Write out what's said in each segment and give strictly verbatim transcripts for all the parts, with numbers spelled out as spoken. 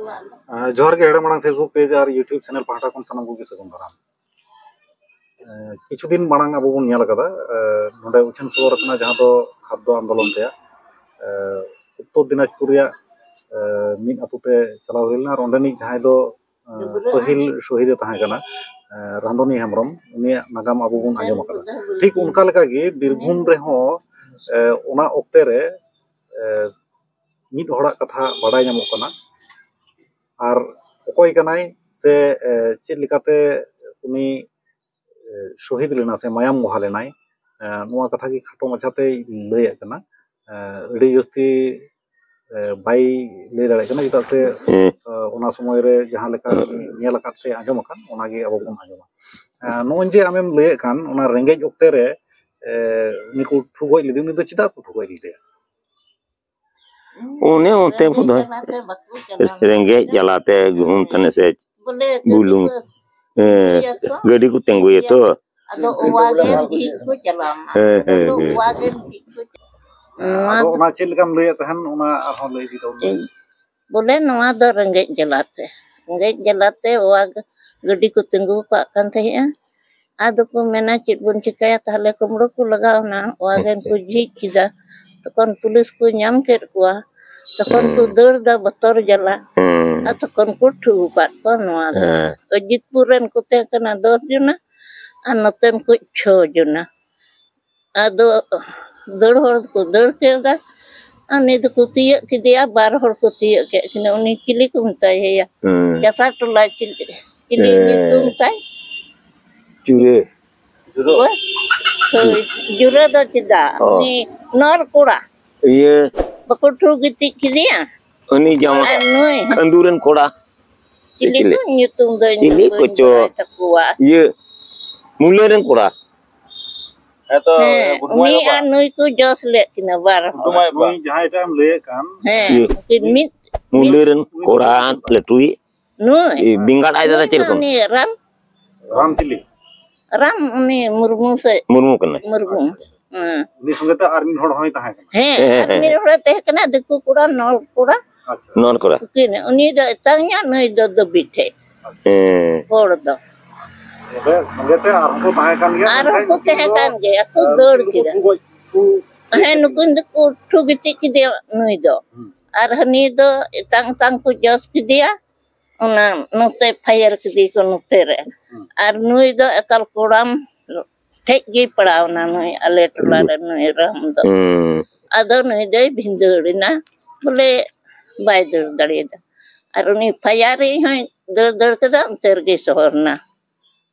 ᱟᱸ, ᱡᱚᱦᱟᱨ ᱜᱮ ᱦᱮᱲᱮ ᱢᱟᱲᱟᱝ Facebook page ᱟᱨ YouTube channel ᱯᱟᱦᱴᱟ ᱠᱷᱚᱱ ᱥᱟᱱᱟᱢ ᱠᱚᱜᱮ ᱥᱟᱹᱜᱩᱱ ᱫᱟᱨᱟᱢ᱾ ᱮᱸ, ᱠᱤᱪᱷᱩ ᱫᱤᱱ ᱢᱟᱲᱟᱝ ᱟᱵᱚ ᱵᱚᱱ ᱧᱮᱞ ᱟᱠᱟᱫᱟ, ᱮᱸ, ᱱᱚᱰᱮ ᱩᱪᱷᱟᱹᱱ ᱥᱚᱫᱚᱨ ᱟᱠᱟᱱᱟ, ᱡᱟᱦᱟᱸ ᱫᱚ ᱠᱷᱟᱫᱽᱫᱚ ᱟᱱᱫᱳᱞᱚᱱ ᱨᱮᱭᱟᱜ, ᱮᱸ, ᱩᱛᱛᱚᱨ ᱫᱤᱱᱟᱡᱽᱯᱩᱨ ᱨᱮᱭᱟᱜ, ᱮᱸ, ᱢᱤᱫ ᱟᱹᱛᱩ ᱛᱮ ᱪᱟᱞᱟᱣ ᱦᱩᱭ ᱞᱮᱱᱟ ᱟᱨ ᱚᱸᱰᱮᱱᱤᱡ ᱡᱟᱦᱟᱸᱭ ᱫᱚ, ᱮᱸ, ᱯᱟᱹᱦᱤᱞ ᱥᱚᱦᱤᱫ ᱮ ᱛᱟᱦᱮᱸ ᱠᱟᱱᱟ, ᱮᱸ, ᱨᱟᱸᱫᱚᱱᱤ ᱦᱮᱢᱵᱨᱚᱢ, ᱩᱱᱤᱭᱟᱜ ᱱᱟᱜᱟᱢ ᱟᱵᱚ ᱵᱚᱱ ᱟᱸᱡᱚᱢ ᱟᱠᱟᱫᱟ᱾ ᱴᱷᱤᱠ ᱚᱱᱠᱟ ᱞᱮᱠᱟᱜᱮ ᱵᱤᱨᱵᱷᱩᱢ ᱨᱮᱦᱚᱸ, ᱮᱸ, ᱚᱱᱟ ᱚᱠᱛᱮ ᱨᱮ, ᱮᱸ, ᱢᱤᱫ ᱦᱚᱲᱟᱜ ᱠᱟᱛᱷᱟ ᱵᱟᱰᱟᱭ ᱧᱟᱢᱚᱜ ᱠᱟᱱᱟ᱾ ᱟᱨ ᱚᱠᱚᱭ ᱠᱟᱱᱟᱭ ᱥᱮ, ᱮ, ᱪᱮᱫ ᱞᱮᱠᱟᱛᱮ ᱩᱱᱤ, ᱮ, ᱥᱚᱦᱤᱫ ᱞᱮᱱᱟ ᱥᱮ ᱢᱟᱭᱟᱢ ᱵᱚᱦᱟ ᱞᱮᱱᱟᱭ, ᱮ, ᱱᱚᱣᱟ ᱠᱟᱛᱷᱟ ᱜᱮ ᱠᱷᱟᱴᱚ ᱢᱟᱪᱷᱟᱛᱮᱭ ᱞᱟᱹᱭᱮᱫ ᱠᱟᱱᱟ᱾ ᱮ, ᱟᱹᱰᱤ ᱡᱟᱹᱥᱛᱤ, ᱮ, ᱵᱟᱭ ᱞᱟᱹᱭ ᱫᱟᱲᱮᱭᱟᱜ ᱠᱟᱱᱟ, ᱪᱮᱫᱟᱜ ᱥᱮ, ᱦᱮᱸ᱾ ᱮ, ᱚᱱᱟ ᱥᱚᱢᱚᱭ ᱨᱮ ᱡᱟᱦᱟᱸ ᱞᱮᱠᱟ ᱧᱮᱞ ᱟᱠᱟᱫ ᱥᱮ ᱟᱸᱡᱚᱢ ᱟᱠᱟᱫ, ᱚᱱᱟᱜᱮ ᱟᱵᱚ ᱵᱚᱱ ᱟᱸᱡᱚᱢᱟ᱾ ᱮ, ᱱᱚᱜᱼᱚᱭ ᱡᱮ ᱟᱢᱮᱢ ᱞᱟᱹᱭᱮᱫ ᱠᱟᱱ, ᱚᱱᱟ ᱨᱮᱸᱜᱮᱡ ᱚᱠᱛᱮ ᱨᱮ, ᱮ, ᱩᱱᱤ ᱠᱚ ᱴᱷᱩ ᱜᱚᱡ ᱞᱮᱫᱮ, ᱩᱱᱤ ᱫᱚ ᱪᱮᱫᱟᱜ ᱠᱚ ᱴᱷᱩ ᱜᱚᱡ ᱞᱮᱫᱮᱭᱟ? ᱚᱱᱮ ᱚᱱᱛᱮ ᱠᱚ ᱫᱚ ᱨᱮᱸᱜᱮᱡ ᱡᱟᱞᱟᱛᱮ ᱵᱟᱠᱚ ᱪᱟᱞᱟᱣ ᱨᱮᱸᱜᱮᱡ ᱡᱟᱞᱟᱛᱮ ᱜᱩᱦᱩᱢ ᱛᱟᱱᱮ ᱥᱮ ᱵᱚᱞᱮ ᱜᱟᱹᱰᱤ ᱵᱩᱞᱩᱝ, ᱠᱚ ᱦᱮᱸ, ᱤᱫᱤᱭᱟᱠᱚ᱾ ᱜᱟᱹᱰᱤ ᱠᱚ ᱛᱤᱸᱜᱩᱭᱟ ᱛᱚ᱾ ᱟᱫᱚ ᱚᱣᱟ ᱜᱮ ᱵᱷᱤᱜ ᱠᱚ ᱪᱟᱞᱟᱣ ᱮᱱᱟ᱾ ᱦᱮᱸ, ᱦᱮᱸ, ᱟᱫᱚ ᱦᱮᱸ᱾ ᱚᱣᱟ ᱜᱮ ᱵᱷᱤᱜ ᱠᱚ ᱪᱟᱞᱟᱣ ᱮᱱᱟ᱾ ᱱᱚᱣᱟ ᱟᱫᱚ ᱫᱚ ᱚᱱᱟ ᱪᱮᱫ ᱞᱮᱠᱟᱢ ᱞᱟᱹᱭᱮᱫ ᱛᱟᱦᱮᱱ, ᱚᱱᱟ ᱟᱨᱦᱚᱸ ᱞᱟᱹᱭ ᱤᱫᱤ ᱛᱟᱵᱚᱱ ᱢᱮ᱾ ᱵᱚᱞᱮ ᱱᱚᱣᱟ ᱫᱚ ᱨᱮᱸᱜᱮᱡ ᱡᱟᱞᱟᱛᱮ, ᱨᱮᱸᱜᱮᱡ ᱡᱟᱞᱟᱛᱮ ᱚᱣᱟ ᱜᱟᱹᱰᱤ ᱠᱚ ᱛᱤᱸᱜᱩ ᱠᱟᱜ ᱠᱟᱱ ᱛᱟᱦᱮᱸᱜᱼᱟ᱾ ᱟᱫᱚ ᱠᱚ ᱢᱮᱱᱟ, "ᱪᱮᱫ ᱵᱚᱱ ᱪᱤᱠᱟᱹᱭᱟ?" ᱛᱟᱦᱞᱮ ᱠᱩᱢᱵᱽᱲᱩ ᱠᱚ ᱞᱟᱜᱟᱣ ᱮᱱᱟ, ᱚᱣᱟ ᱜᱟᱹᱰᱤ ᱠᱚ ᱡᱷᱤᱡ ᱠᱮᱫᱟ᱾ ᱛᱚᱠᱷᱚᱱ ᱯᱩᱞᱤᱥ ᱠᱚ ᱧᱟᱢ ᱠᱮᱫ ᱠᱚᱣᱟ, ᱛᱚᱠᱷᱚᱱ ᱠᱚ ᱦᱩᱸ᱾ ᱫᱟᱹᱲ ᱫᱟ ᱵᱚᱛᱚᱨ ᱡᱟᱞᱟ᱾ ᱦᱩᱸ᱾ ᱟᱨ ᱛᱚᱠᱷᱚᱱ ᱠᱚ ᱴᱷᱩ ᱟᱠᱟᱫ ᱠᱚᱣᱟ ᱱᱚᱣᱟ ᱫᱚ᱾ ᱦᱮᱸ᱾ ᱚᱡᱤᱛᱯᱩᱨ ᱨᱮᱱ ᱠᱚ ᱛᱟᱦᱮᱸ ᱠᱟᱱᱟ ᱫᱚᱥ ᱡᱚᱱᱟ, ᱟᱨ ᱱᱚᱛᱮᱱ ᱠᱚ ᱪᱷᱚ ᱡᱚᱱᱟ᱾ ᱟᱫᱚ ᱫᱟᱹᱲ ᱦᱚᱲ ᱫᱚᱠᱚ ᱫᱟᱹᱲ ᱠᱮᱫᱟ, ᱟᱨ ᱩᱱᱤ ᱫᱚᱠᱚ ᱛᱤᱭᱟᱹᱜ ᱠᱮᱫᱮᱭᱟ, ᱵᱟᱨ ᱦᱚᱲ ᱠᱚ ᱛᱤᱭᱟᱹᱜ ᱠᱮᱫ ᱠᱤᱱᱟ᱾ ᱩᱱᱤ ᱪᱤᱞᱤ ᱠᱚ ᱢᱮᱛᱟᱭᱟ? ᱦᱮᱸ᱾ ᱪᱟᱥᱟ ᱴᱚᱞᱟ ᱪᱤᱞᱤ, ᱪᱤᱞᱤ ᱦᱮᱸ᱾ ᱧᱩᱛᱩᱢ ᱛᱟᱭ? ᱪᱩᱨᱟᱹ᱾ ᱦᱳᱭ, ᱦᱳᱭ, ᱡᱩᱨᱟᱹ ᱫᱚ ᱪᱮᱫᱟᱜ? ᱚ᱾ ᱩᱱᱤ ᱱᱚᱨ ᱠᱚᱲᱟ᱾ ᱤᱭᱟᱹ᱾ ᱵᱟᱠᱚ ᱴᱷᱩ ᱜᱤᱛᱤᱡ ᱠᱮᱫᱮᱭᱟ? ᱩᱱᱤ ᱡᱟᱶᱟᱭ᱾ ᱟᱨ ᱱᱩᱭ? ᱠᱷᱟᱹᱱᱫᱩ ᱨᱮᱱ ᱠᱚᱲᱟ᱾ ᱪᱤᱞᱤ ᱪᱤᱞᱤ? ᱠᱚ ᱧᱩᱛᱩᱢ ᱫᱚ ᱤᱧ ᱫᱚ ᱪᱤᱞᱤ ᱵᱟᱹᱧ ᱠᱚᱪᱚ? ᱵᱟᱲᱟᱭ ᱛᱟᱠᱚᱣᱟ᱾ ᱤᱭᱟᱹ, ᱢᱩᱞᱟᱹ ᱨᱮᱱ ᱠᱚᱲᱟ᱾ ᱦᱮᱸ ᱛᱚ, ᱦᱮᱸ, ᱜᱩᱰᱢᱟᱹᱭ ᱩᱱᱤ ᱵᱟᱵᱟ᱾ ᱟᱨ ᱱᱩᱭ ᱠᱚ ᱡᱚᱥ ᱞᱮᱫ ᱠᱤᱱᱟ ᱵᱟᱨ ᱦᱚᱲ᱾ ᱜᱩᱰᱢᱟᱹᱭ ᱵᱟᱵᱟ᱾ ᱱᱩᱭ ᱡᱟᱦᱟᱸᱭ ᱮᱴᱟᱜ ᱮᱢ ᱞᱟᱹᱭᱮᱫ ᱠᱟᱱ᱾ ᱦᱮᱸ, ᱤᱭᱟᱹ, ᱩᱱᱠᱤᱱ ᱢᱤᱫ, ᱢᱩᱞᱟᱹ ᱨᱮᱱ ᱠᱚᱲᱟ ᱞᱟᱹᱴᱩᱭᱤᱡ᱾ ᱱᱩᱭ? ᱤᱭᱟᱹ, ᱵᱮᱸᱜᱟᱲ ᱟᱡ ᱫᱟᱫᱟ ᱱᱩᱭ ᱪᱮᱫ ᱢᱟ ᱞᱮᱠᱟ? ᱩᱱᱤ ᱨᱟᱢ᱾ ᱨᱟᱢ ᱪᱤᱞᱤ? ᱨᱟᱢ ᱩᱱᱤ ᱢᱩᱨᱢᱩ ᱥᱮ? ᱢᱩᱨᱢᱩ ᱠᱟᱱᱟᱭ᱾ ᱢᱩᱨᱢᱩ᱾ ᱦᱮᱸ᱾ ᱩᱱᱤ ᱥᱚᱸᱜᱮ ᱛᱮ ᱟᱨ ᱢᱤᱫ ᱦᱚᱲ ᱦᱚᱸᱭ ᱛᱟᱦᱮᱸ ᱠᱟᱱᱟ᱾ ᱦᱮᱸ, ᱦᱮᱸ, ᱟᱨ ᱦᱮᱸ, ᱢᱤᱫ ᱦᱮᱸ᱾ ᱦᱚᱲᱮ ᱛᱟᱦᱮᱸ ᱠᱟᱱᱟ, ᱫᱤᱠᱩ ᱠᱚᱲᱟ, ᱱᱚᱲ ᱠᱚᱲᱟ᱾ ᱟᱪᱪᱷᱟ᱾ ᱱᱚᱣᱟ ᱠᱚᱨᱮ᱾ ᱩᱱᱠᱤᱱ, ᱩᱱᱤ ᱫᱚ ᱮᱛᱟᱝ ᱧᱟ, ᱱᱩᱭ ᱫᱚ ᱫᱟᱹᱵᱤ ᱴᱷᱮᱡ᱾ ᱦᱮᱸ᱾ ᱦᱚᱲ ᱫᱚ᱾ ᱛᱚᱵᱮ ᱥᱚᱸᱜᱮ ᱛᱮ ᱟᱨᱦᱚᱸ ᱠᱚ ᱛᱟᱦᱮᱸ ᱠᱟᱱ ᱜᱮᱭᱟ, ᱟᱨᱦᱚᱸ ᱢᱮᱱᱠᱷᱟᱱ ᱠᱚ ᱩᱱᱠᱤᱱ ᱛᱟᱦᱮᱸ ᱫᱚ, ᱠᱟᱱ ᱜᱮᱭᱟ, ᱠᱚ ᱮ, ᱫᱟᱹᱲ ᱩᱱᱠᱤᱱ ᱫᱚ ᱠᱮᱫᱟ᱾ ᱠᱚ ᱜᱚᱡ, ᱠᱚ ᱦᱮᱸ, ᱱᱩᱠᱤᱱ ᱫᱚᱠᱚ ᱴᱷᱩ ᱜᱤᱛᱤᱡ ᱠᱮᱫᱮᱭᱟ ᱱᱩᱭ ᱫᱚ᱾ ᱦᱩᱸ᱾ ᱟᱨ ᱦᱟᱹᱱᱤ ᱫᱚ ᱮᱛᱟᱝ ᱮᱛᱟᱝ ᱠᱚ ᱡᱚᱥ ᱠᱮᱫᱮᱭᱟ, ᱚᱱᱟ ᱱᱚᱛᱮ ᱯᱷᱟᱭᱟᱨ ᱠᱮᱫᱮᱭᱟ ᱠᱚ ᱱᱚᱛᱮ ᱨᱮ᱾ ᱦᱩᱸ᱾ ᱟᱨ ᱱᱩᱭ ᱫᱚ ᱮᱠᱟᱞ ᱠᱚᱲᱟᱢ ᱴᱷᱮᱡ ᱜᱮᱭ ᱯᱟᱲᱟᱣ ᱮᱱᱟ, ᱱᱩᱭ ᱟᱞᱮ ᱴᱚᱞᱟ ᱨᱮ ᱱᱩᱭ ᱨᱟᱢ ᱫᱚ᱾ ᱦᱩᱸ᱾ ᱟᱫᱚ ᱱᱩᱭ ᱫᱚᱭ ᱵᱷᱤᱸᱫᱟᱹᱲ ᱮᱱᱟ, ᱵᱚᱞᱮ ᱵᱟᱭ ᱫᱟᱹᱲ ᱫᱟᱲᱮᱭᱟᱫᱟ᱾ ᱟᱨ ᱩᱱᱤ ᱯᱷᱟᱭᱟᱨᱤ ᱦᱚᱸᱭ ᱫᱟᱹᱲ ᱫᱟᱹᱲ ᱠᱮᱫᱟ, ᱚᱱᱛᱮ ᱨᱮᱜᱮᱭ ᱥᱚᱦᱚᱨ ᱮᱱᱟ᱾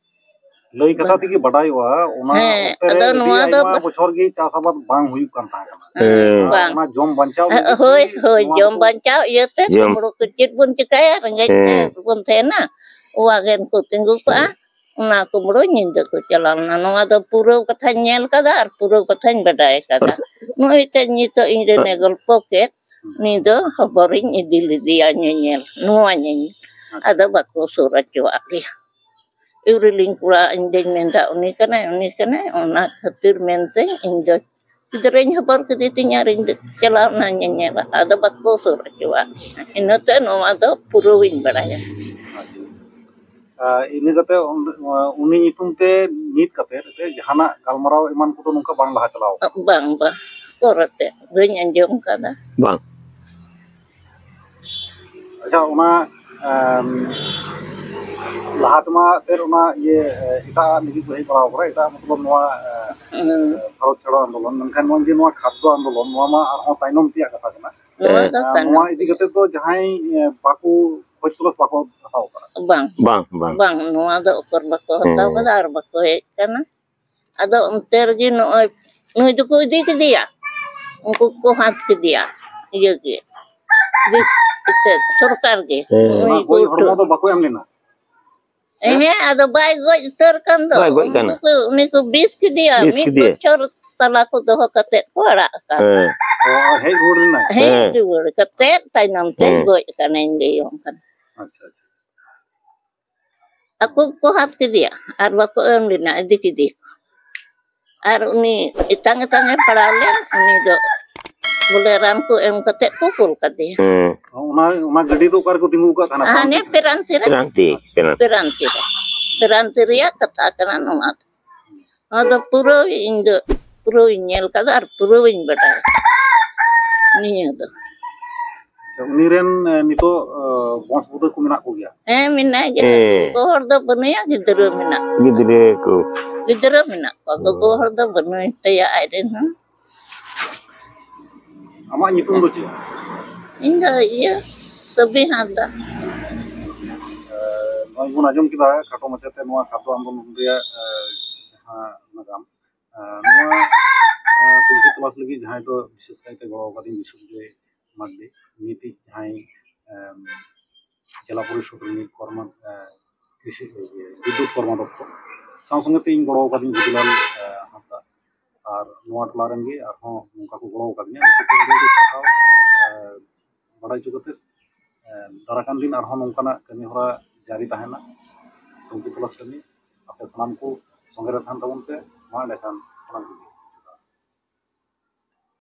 ᱞᱟᱹᱭ ᱠᱟᱛᱷᱟ ᱵᱟᱝ᱾ ᱛᱮᱜᱮ ᱵᱟᱰᱟᱭᱚᱜᱼᱟ, ᱚᱱᱟ ᱦᱮᱸ, ᱚᱠᱛᱮ ᱨᱮ ᱟᱫᱚ ᱟᱹᱰᱤ ᱱᱚᱣᱟ ᱫᱚ ᱟᱭᱢᱟ ᱵᱟ- ᱵᱚᱪᱷᱚᱨ ᱜᱮ ᱪᱟᱥ ᱟᱵᱟᱫ ᱵᱟᱝ ᱦᱩᱭᱩᱜ ᱠᱟᱱ ᱛᱟᱦᱮᱸ ᱠᱟᱱᱟ᱾ ᱦᱮᱸ, ᱟᱨ ᱵᱟᱝ᱾ ᱚᱱᱟ ᱡᱚᱢ ᱵᱟᱧᱪᱟᱣ ᱞᱟᱹᱜᱤᱫ ᱦᱳᱭ, ᱜᱮ ᱦᱳᱭ, ᱱᱚᱣᱟ ᱡᱚᱢ ᱫᱚᱠᱚ ᱵᱟᱧᱪᱟᱣ ᱤᱭᱟᱹᱛᱮ ᱡᱚᱢ᱾ ᱠᱩᱢᱵᱽᱲᱩ ᱠᱚ ᱪᱮᱫ ᱵᱚᱱ ᱪᱤᱠᱟᱹᱭᱟ, ᱨᱮᱸᱜᱮᱡ ᱛᱮ ᱦᱮᱸ᱾ ᱵᱚᱱ ᱛᱟᱦᱮᱱᱟ, ᱚᱣᱟᱜᱮᱱ ᱠᱚ ᱛᱤᱸᱜᱩ ᱠᱚᱜᱼᱟ, ᱚᱱᱟ ᱠᱩᱢᱵᱽᱲᱩ ᱧᱤᱫᱟᱹ ᱠᱚ ᱪᱟᱞᱟᱣ ᱞᱮᱱᱟ᱾ ᱱᱚᱣᱟ ᱫᱚ ᱯᱩᱨᱟᱹᱣ ᱠᱟᱛᱷᱟᱧ ᱧᱮᱞ ᱠᱟᱫᱟ ᱟᱨ ᱯᱩᱨᱟᱹᱣ ᱠᱟᱛᱷᱟᱧ ᱵᱟᱰᱟᱭ ᱠᱟᱫᱟ᱾ ᱯᱟᱨᱥ- ᱱᱩᱭ ᱛᱮ ᱱᱤᱛᱚᱜ ᱤᱧ ᱨᱮᱱᱮ ᱜᱚᱞᱯᱚ ᱠᱮᱫ, ᱩᱱᱤ ᱫᱚ ᱦᱚᱵᱚᱨᱤᱧ ᱤᱫᱤ ᱞᱮᱫᱮᱭᱟ ᱧᱮᱧᱮᱞ, ᱱᱚᱣᱟ ᱧᱮᱧᱮᱞ᱾ ᱟᱫᱚ ᱵᱟᱠᱚ ᱥᱩᱨ ᱦᱚᱪᱚᱣᱟᱜ ᱞᱮᱭᱟ᱾ ᱤᱣᱨᱤᱞᱤᱧ ᱠᱚᱲᱟ, ᱤᱧ ᱫᱚᱧ ᱢᱮᱱᱫᱟ, "ᱩᱱᱤ ᱠᱟᱱᱟᱭ, ᱩᱱᱤ ᱠᱟᱱᱟᱭ", ᱚᱱᱟ ᱠᱷᱟᱹᱛᱤᱨ ᱢᱮᱱᱛᱮ ᱤᱧ ᱫᱚ ᱜᱤᱫᱽᱨᱟᱹᱧ ᱦᱚᱵᱚᱨ ᱠᱮᱫᱮ ᱛᱤᱧᱟ ᱟᱨ ᱤᱧ ᱫᱚ ᱪᱟᱞᱟᱣ ᱮᱱᱟ ᱧᱮᱧᱮᱞ, ᱟᱫᱚ ᱵᱟᱠᱚ ᱥᱩᱨ ᱦᱚᱪᱚᱣᱟᱜ ᱞᱤᱧᱟ᱾ ᱤᱱᱟᱹᱛᱮ ᱱᱚᱣᱟ ᱫᱚ ᱯᱩᱨᱟᱹᱣᱤᱧ ᱵᱟᱲᱟᱭᱟ᱾ ᱟᱨ ᱤᱱᱟᱹ ᱠᱟᱛᱮ ᱩᱱ-, ᱩᱱᱤ ᱧᱩᱛᱩᱢ ᱛᱮ ᱱᱤᱛ ᱠᱟᱛᱮ ᱡᱟᱦᱟᱱᱟᱜ ᱜᱟᱞᱢᱟᱨᱟᱣ ᱮᱢᱟᱱ ᱠᱚᱫᱚ ᱱᱚᱝᱠᱟ ᱵᱟᱝ ᱞᱟᱦᱟ ᱪᱟᱞᱟᱣ ᱠᱟᱱᱟ? ᱵᱟᱝ, ᱵᱟᱝ, ᱯᱚᱨᱮᱛᱮ ᱵᱟᱹᱧ ᱟᱸᱡᱚᱢ ᱠᱟᱫᱟ᱾ ᱵᱟᱝ᱾ ᱟᱪᱪᱷᱟ, ᱚᱱᱟ, ᱮᱢ, ᱞᱟᱦᱟ ᱛᱮᱢᱟ ᱮᱱᱛᱮᱫ ᱚᱱᱟ ᱤᱭᱟᱹ, ᱮ, ᱮᱴᱟᱜ ᱞᱟᱹᱜᱤᱫ ᱠᱚ ᱦᱮᱡ ᱵᱟᱲᱟᱣ ᱠᱟᱱᱟ, ᱮᱴᱟᱜ ᱢᱚᱛᱞᱚᱵ ᱱᱚᱣᱟ, ᱮ, ᱦᱩᱸ᱾ ᱵᱷᱟᱨᱚᱛ ᱪᱷᱟᱲᱚ ᱟᱱᱫᱳᱞᱚᱱ, ᱢᱮᱱᱠᱷᱟᱱ ᱱᱚᱜᱼᱚᱭ ᱡᱮ ᱱᱚᱣᱟ ᱠᱷᱟᱫᱽᱫᱚ ᱟᱱᱫᱳᱞᱚᱱ, ᱱᱚᱣᱟ ᱢᱟ ᱟᱨᱦᱚᱸ ᱛᱟᱭᱱᱚᱢ ᱛᱮᱭᱟᱜ ᱠᱟᱛᱷᱟ ᱠᱟᱱᱟ᱾ ᱱᱚᱣᱟ ᱫᱚ ᱮ, ᱛᱟᱭᱱᱚᱢ ᱱᱚᱣᱟ ᱤᱫᱤ ᱛᱮᱜᱮ᱾ ᱠᱟᱛᱮ ᱫᱚ ᱡᱟᱦᱟᱸᱭ, ᱮ, ᱵᱟᱠᱚ ᱠᱷᱚᱡᱽ ᱛᱚᱞᱟᱥ ᱵᱟᱠᱚ ᱦᱟᱛᱟᱣ ᱠᱟᱫᱟ᱾ ᱵᱟᱝ᱾ ᱵᱟᱝ, ᱵᱟᱝ᱾ ᱵᱟᱝ, ᱱᱚᱣᱟ ᱫᱚ ᱚᱠᱚᱨ ᱵᱟᱠᱚ ᱦᱟᱛᱟᱣ ᱦᱮᱸ᱾ ᱠᱟᱫᱟ ᱟᱨ ᱵᱟᱠᱚ ᱦᱮᱡ ᱠᱟᱱᱟ᱾ ᱟᱫᱚ ᱚᱱᱛᱮ ᱨᱮᱜᱮ ᱱᱚᱜᱼᱚᱭ ᱱᱩᱭ ᱫᱚᱠᱚ ᱤᱫᱤ ᱠᱮᱫᱮᱭᱟ, ᱩᱱᱠᱩ ᱠᱚ ᱦᱟᱛ ᱠᱮᱫᱮᱭᱟ, ᱤᱭᱟᱹ ᱜᱮ, ᱫᱤᱠ-, ᱤᱛᱟᱹ, ᱥᱚᱨᱠᱟᱨ ᱜᱮ᱾ ᱦᱮᱸ᱾ ᱱᱩᱭ ᱚᱱᱟ ᱜᱚᱡ ᱦᱚᱲᱢᱚ ᱜᱩᱴᱩ᱾ ᱫᱚ ᱵᱟᱠᱚ ᱮᱢ ᱞᱮᱱᱟ? ᱦᱮᱸ, ᱟᱫᱚ ᱵᱟᱭ ᱜᱚᱡ ᱩᱛᱟᱹᱨ ᱠᱟᱱ ᱫᱚ᱾ ᱵᱟᱭ ᱜᱚᱡ ᱩᱱᱠᱩ ᱠᱟᱱᱟ᱾ ᱠᱚ, ᱩᱱᱤ ᱠᱚ ᱵᱤᱥ ᱠᱮᱫᱮᱭᱟ᱾ ᱵᱤᱥ ᱢᱤᱫ ᱠᱮᱫᱮᱭᱟ᱾ ᱵᱚᱪᱷᱚᱨ ᱛᱟᱞᱟ ᱠᱚ ᱫᱚᱦᱚ ᱠᱟᱛᱮᱫ ᱠᱚ ᱟᱲᱟᱜ ᱟᱠᱟᱫ᱾ ᱦᱮᱸ᱾ ᱚ, ᱦᱮᱡ ᱨᱩᱣᱟᱹᱲ ᱞᱮᱱᱟᱭ? ᱦᱮᱡ ᱦᱮᱸ᱾ ᱨᱩᱣᱟᱹᱲ ᱠᱟᱛᱮᱫ ᱛᱟᱭᱱᱚᱢ ᱛᱮ ᱦᱮᱸ᱾ ᱜᱚᱡ ᱟᱠᱟᱱᱟᱭ ᱞᱟᱹᱭᱟᱢ ᱠᱟᱱᱟ᱾ ᱟᱪᱪᱷᱟ, ᱟᱪᱪᱷᱟ᱾ ᱟᱠᱚ ᱜᱮᱠᱚ ᱦᱟᱛ ᱠᱮᱫᱮᱭᱟ ᱟᱨ ᱵᱟᱠᱚ ᱮᱢ ᱞᱮᱱᱟ, ᱤᱫᱤ ᱠᱮᱫᱮᱭᱟᱠᱚ᱾ ᱟᱨ ᱩᱱᱤ ᱮᱛᱟᱝ ᱮᱛᱟᱝ ᱮ ᱯᱟᱲᱟᱣ ᱞᱮᱱ, ᱩᱱᱤ ᱫᱚ ᱵᱚᱞᱮ ᱨᱟᱱ ᱠᱚ ᱮᱢ ᱠᱟᱛᱮ ᱠᱚ ᱠᱩᱞ ᱠᱟᱫᱮᱭᱟ᱾ ᱦᱮᱸ᱾ ᱚᱱᱟ, ᱚᱱᱟ ᱜᱟᱹᱰᱤ ᱫᱚ ᱚᱠᱟ ᱨᱮᱠᱚ ᱛᱤᱸᱜᱩ ᱟᱠᱟᱫ ᱛᱟᱦᱮᱱᱟ? ᱦᱟᱱᱮ ᱯᱮᱨᱟᱱᱛᱤ ᱨᱮ᱾ ᱯᱮᱨᱟᱱᱛᱤ, ᱯᱮᱨᱟᱱᱛᱤ᱾ ᱯᱮᱨᱟᱱᱛᱤ ᱨᱮ᱾ ᱯᱮᱨᱟᱱᱛᱤ ᱨᱮᱭᱟᱜ ᱠᱟᱛᱷᱟ ᱠᱟᱱᱟ ᱱᱚᱣᱟ ᱫᱚ᱾ ᱱᱚᱣᱟ ᱫᱚ ᱯᱩᱨᱟᱹ ᱤᱧ ᱫᱚ, ᱯᱩᱨᱟᱹ ᱤᱧ ᱧᱮᱞ ᱠᱟᱫᱟ ᱟᱨ ᱯᱩᱨᱟᱹ ᱤᱧ ᱵᱟᱰᱟᱭᱟ ᱱᱤᱭᱟᱹ ᱫᱚ᱾ ᱟᱪᱪᱷᱟ, ᱩᱱᱤ ᱨᱮᱱ, ᱮ, ᱱᱤᱛᱚᱜ, ᱮ, ᱵᱚᱝᱥ ᱵᱩᱫᱟᱹ ᱠᱚ ᱢᱮᱱᱟᱜ ᱠᱚᱜᱮᱭᱟ? ᱦᱮᱸ, ᱢᱮᱱᱟᱭ ᱜᱮᱭᱟ᱾ ᱦᱮᱸ᱾ ᱜᱚᱜᱚ ᱦᱚᱲ ᱫᱚ ᱵᱟᱹᱱᱩᱭᱟ, ᱜᱤᱫᱽᱨᱟᱹ ᱢᱮᱱᱟᱜ ᱠᱚᱣᱟ᱾ ᱜᱤᱫᱽᱨᱟᱹ ᱠᱚ᱾ ᱜᱤᱫᱽᱨᱟᱹ ᱢᱮᱱᱟᱜ ᱠᱚᱣᱟ, ᱜᱚᱜᱚ ᱦᱚᱲ ᱫᱚ ᱵᱟᱹᱱᱩᱭ ᱛᱟᱭᱟ ᱟᱡ ᱨᱮᱱ ᱦᱚᱸ᱾ ᱟᱢᱟᱜ ᱧᱩᱛᱩᱢ ᱫᱚ ᱪᱮᱫ? ᱤᱧ ᱫᱚ ᱤᱭᱟᱹ, ᱥᱟᱹᱵᱤ ᱦᱟᱸᱥᱫᱟ᱾ ᱮ, ᱱᱚᱜᱼᱚᱭ ᱵᱚᱱ ᱟᱸᱡᱚᱢ ᱠᱮᱫᱟ ᱠᱷᱟᱴᱚ ᱢᱟᱪᱷᱟᱛᱮ ᱱᱚᱣᱟ ᱠᱷᱟᱴᱚ ᱟᱱᱫᱳᱞᱚᱱ ᱨᱮᱭᱟᱜ, ᱮ, ᱡᱟᱦᱟᱸ ᱱᱟᱜᱟᱢ, ᱮ, ᱱᱚᱣᱟ, ᱮ, ᱛᱩᱱᱠᱷᱤ ᱛᱚᱞᱟᱥ ᱞᱟᱹᱜᱤᱫ ᱡᱟᱦᱟᱸᱭ ᱫᱚ ᱵᱤᱥᱮᱥ ᱠᱟᱭᱛᱮ ᱜᱚᱲᱚ ᱟᱠᱟᱫᱤᱧ ᱵᱤᱥᱩᱵᱡᱚᱭ ᱢᱟᱨᱰᱤ, ᱱᱤᱛᱤᱡ ᱡᱟᱦᱟᱸᱭ, ᱮᱢ, ᱡᱮᱞᱟ ᱯᱚᱨᱤᱥᱚᱫ ᱨᱤᱱᱤᱡ ᱠᱚᱨᱢᱟ-, ᱮ, ᱠᱨᱤᱥᱤ, ᱤᱭᱟᱹ, ᱵᱤᱫᱽᱭᱩᱛ ᱠᱚᱨᱢᱟᱫᱚᱠᱠᱷᱚ, ᱥᱟᱶ ᱥᱚᱸᱜᱮ ᱛᱮ ᱤᱧ ᱜᱚᱲᱚ ᱟᱠᱟᱫᱤᱧ ᱵᱤᱫᱩᱞᱟᱞ, ᱮ, ᱦᱟᱸᱥᱫᱟ, ᱟᱨ ᱱᱚᱣᱟ ᱴᱚᱞᱟ ᱨᱮᱱ ᱜᱮ ᱟᱨᱦᱚᱸ ᱱᱚᱝᱠᱟ ᱠᱚ ᱜᱚᱲᱚ ᱟᱠᱟᱫᱤᱧᱟ, ᱩᱱᱠᱩ ᱠᱚ ᱟᱹᱰᱤ ᱟᱹᱰᱤ ᱥᱟᱨᱦᱟᱣ, ᱮ, ᱵᱟᱲᱟᱭ ᱦᱚᱪᱚ ᱠᱟᱛᱮ, ᱮ, ᱫᱟᱨᱟᱭ ᱠᱟᱱ ᱫᱤᱱ ᱟᱨᱦᱚᱸ ᱱᱚᱝᱠᱟᱱᱟᱜ ᱠᱟᱹᱢᱤ ᱦᱚᱨᱟ ᱡᱟᱹᱨᱤ ᱛᱟᱦᱮᱱᱟ, ᱛᱩᱱᱠᱷᱤ ᱛᱚᱞᱟᱥ ᱠᱟᱹᱢᱤ, ᱟᱯᱮ ᱥᱟᱱᱟᱢ ᱠᱚ ᱥᱚᱸᱜᱮ ᱨᱮ ᱛᱟᱦᱮᱱ ᱛᱟᱵᱚᱱ ᱯᱮ, ᱢᱟ ᱮᱸᱰᱮᱠᱷᱟᱱ ᱥᱟᱱᱟᱢ ᱠᱚᱜᱮ᱾